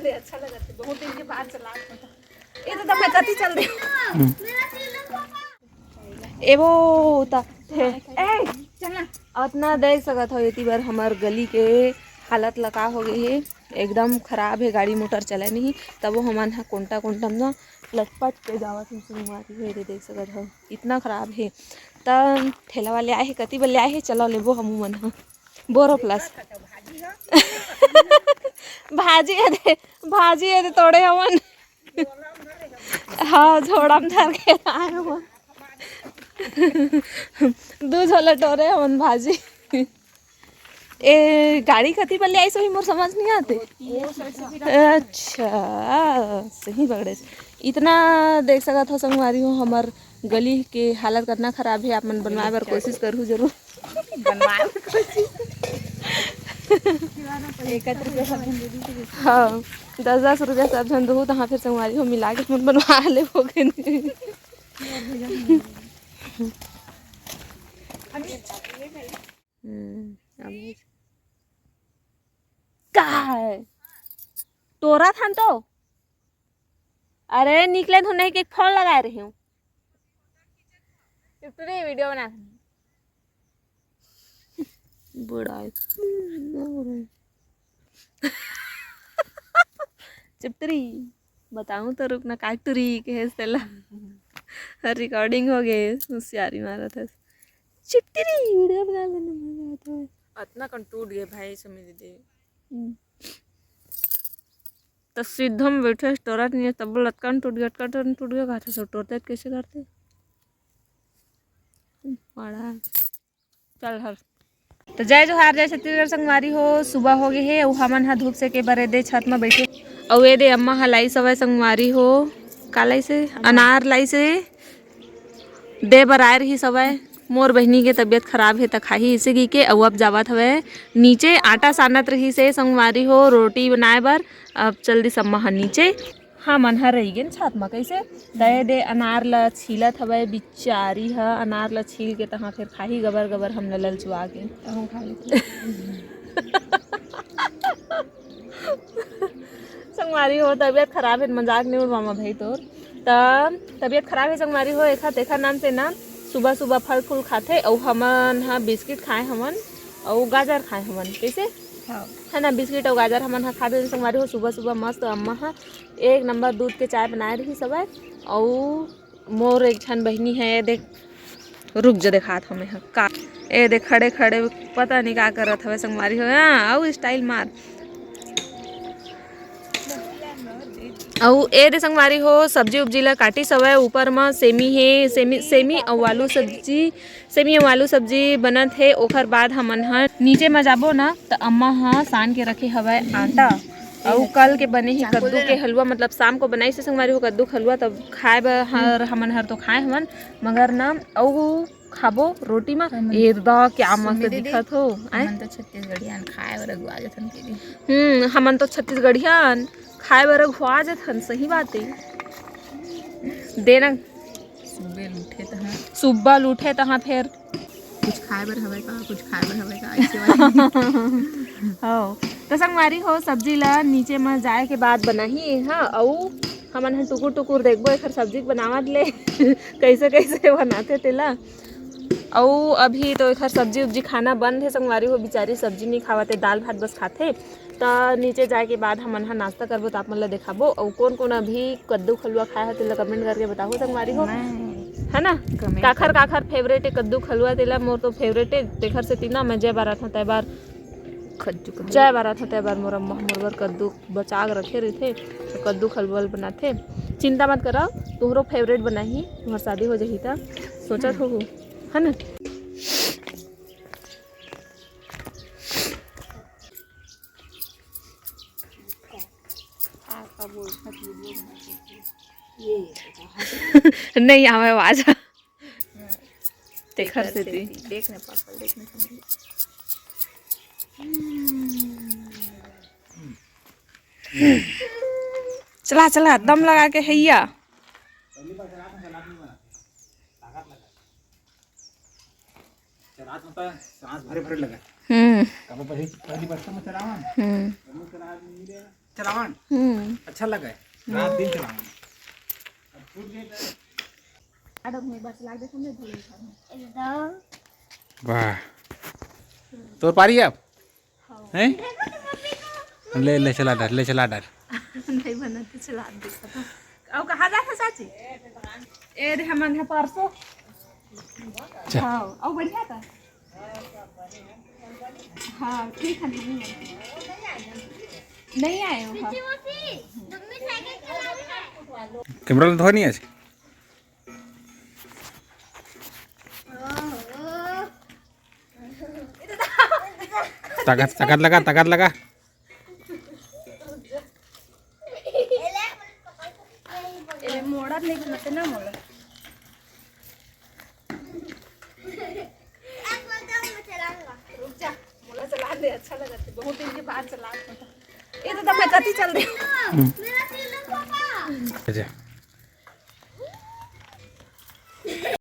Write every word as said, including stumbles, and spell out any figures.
अरे, अच्छा लगत हे, बहुत दिन के बाद चला था। ये तो मैं कति चल दे। ए वो त हे, ए, चल ना। अतना देख सकत हो, एती बर हमर गली के हालत ल का हो गई हे, एकदम खराब हे। गाड़ी मोटर चले नहीं, तब वो हमन ह कोंटा कोंटा म ना लटपट के जावत हन संगवारी हो। ये देख सकत हो, इतना खराब हे। त ठेला वाले आए हे, कति बल्ले आए हे, चलो लेबो हमू मन ह बोरो प्लस। भाजी हे दे, भाजी हे दे, तोड़े हमन। हाँ, झोड़ा में धर के आए हमन। दू झोला टोरे हमन भाजी। ए, गाड़ी कति बल्ले आइस होही, मोर समझ नहीं आते। अच्छा, सही पकड़े। इतना देख सकत हो संगवारी हो, हमर गली के हालत कतना खराब हे। आप मन बनवाए बर कोशिश करहु जरूर। बनवाए बर कोशिश। एक रुपया सब झन दे दी। हाँ, दस दस रुपया सब झन दहू, तहाँ फिर संगवारी हो मिला के अपन बनवा ले हो गए। हम्म, अब का है? टोरा थान तो। अरे निकले तो नहीं कि फोन लगाए रही हूँ। इतने वीडियो बना। बड़ा है। चिपटरी। बताऊँ तो रुक ना, काटुरी के है तेला। रिकॉर्डिंग हो गए, होशियारी मारत है। चिपटरी, वीडियो बना लेना, मजा आता है। अतना कन टूट गए भाई, समझ दे। हम्म। तो सीधा में बैठे, टोरत नहीं है, तब लटकन टूट गया, लटकन टूट गया, कहते सब टोरते कैसे करते? हम्म, बड़ा। चल हर। तो जय जोहार, जय छत्तीसगढ़ संगवारी हो। सुबह हो गए हे, अउ हमन ह धूप सेके बर एदे छत म बैठे। अउ एदे अम्मा ह लाइस हवय संगवारी हो। का लाइस हे? अनार लाइस हे। दे बर आए रहिस हवय। मोर बहिनी के तबीयत खराब हे त खाही इसे की के। अउ अब जावत हवय नीचे, आटा सानत रहिस हे संगवारी हो रोटी बनाए बर। अब चल दिस अम्मा ह नीचे। हमन ह रहि गेन छत म। कइसे? त ए दे अनार ल छीलत हवय, बिचारी ह अनार ल छील के तहाँ फेर खाही गबर गबर हमला ललचुआ के। तहूँ खा लेते। संगवारी हो, तबीयत खराब हे, मजाक नहीं उड़वामा भाई तोर। त तबीयत खराब हे संगवारी हो, एखर तेखर नाम से ना सुबह सुबह फल फूल खाथे, अउ हमन ह बिस्किट खाए हमन, अउ गाजर खाए हमन। कइसे? हाँ। है ना, बिस्किट अउ गाजर हमन ह खा देन संगवारी हो सुबह सुबह मस्त। अम्मा ह एक नंबर दूध के चाय बनाए रहिस हवय। अउ मोर एक झन बहिनी हे, ए देख, रुक जा, देखात हवं मैं ह का। ए देख, खड़े खड़े पता नहीं का करत हवय संगवारी हो। हाँ, अउ स्टाइल मार। अउ ए दे संगवारी हो, सब्जी उब्जी ला काटिस हवय। ऊपर म सेमी हे, सेमी, सेमी अउ आलू सब्जी, सेमी अउ आलू सब्जी बनत हे। ओखर बाद हमन ह नीचे म जाबो न, त अम्मा ह सान के रखे हवय आटा। अउ कल के बने हे कद्दू के हलवा, मतलब शाम को बनाइस हे संगवारी हो कद्दू के हलवा, तब खाए बर हर, हमन हर तो खाए हमन, मगर न अउ खाबो रोटी म। हमन एदा क्या मस्त सुमी दीदी, दिखत हो, आय? हमन तो छत्तीसगढ़िया अन खाए बर अगुआ जथन के दी। हम्म, हमन तो छत्तीसगढ़िया अन खाए बर अगुआ जथन, सही बात हे। देना। सुबह ल उठे तहाँ। सुबह ल उठे तहाँ फेर। कुछ खाए बर हवय का, कुछ खाए बर हवय का, ऐसे वाला। हव। त संगवारी हो, सब्जी ला नीचे म जाए के बाद बनाही, हाँ, अउ हमन ह टुकुर टुकुर देखबो एखर सब्जी के बनावत ले, कइसे कइसे बनाथे तेला। अउ अभी तो एखर सब्जी उब्जी खाना बंद हे संगवारी हो, बिचारी सब्जी नहीं खावत हे, दाल भात बस खाथे। त नीचे जाए के बाद हमन ह नाश्ता करबो, त आप मन ल देखाबो। अउ कोन कोन अभी कद्दू के हलवा खाए हे, तेला comment करके बताहू संगवारी हो, मैं है ना? Comment काखर करहूँ। काखर favourite हे कद्दू के हलवा, तेला मोर तो favourite हे, तेखर सेती ना मैं जय बारात हों तय बार कद्दू के हलवा। जय बारात हों तय बार मोर अम्मा मोर बर कद्दू बचा के रखे रहिथे, त कद्दू के हलवा बनाथे। चिंता मत करा, तोहरो favourite बनाही, तोहर शादी हो जाही त सोचत होहू, है ना? नहीं आवे आवाज। तेखर सेती। देख ने पापा, देख ने समझी। चला, चला, दम लगा के हैया। चलात होता, सांस भरे भरे लगा। हम्म। कब पहली, पहली बस्ता में चलावन। हम्म। कब चला मिले। चलावन। हम्म। अच्छा लगा है, रात दिन चलावन। आडो में बस लाग दे, हमने धोई था। एकदम। वाह, तोर पारी अब हैं? ले ले, चला डर, ले चला डर। नहीं बना तो चला दे। अब कहाँ जाता चाची? ए रे, हम अंधा परसों। चल। हाँ, अब बढ़िया था। हाँ, ठीक है, नहीं है। नहीं आए हो, हाँ। मम्मी साइकिल चला रही है। कैमरा ला धोनी आज। ताकत, ताकत लगा, ताकत लगा। ए, मोड़ा नहीं बनते ना मोड़ा। रुक जा, मोला चला दे, अच्छा लगत है। बहुत दिन के बाद चला था। ये तो मैं कति चल दे। अच्छा,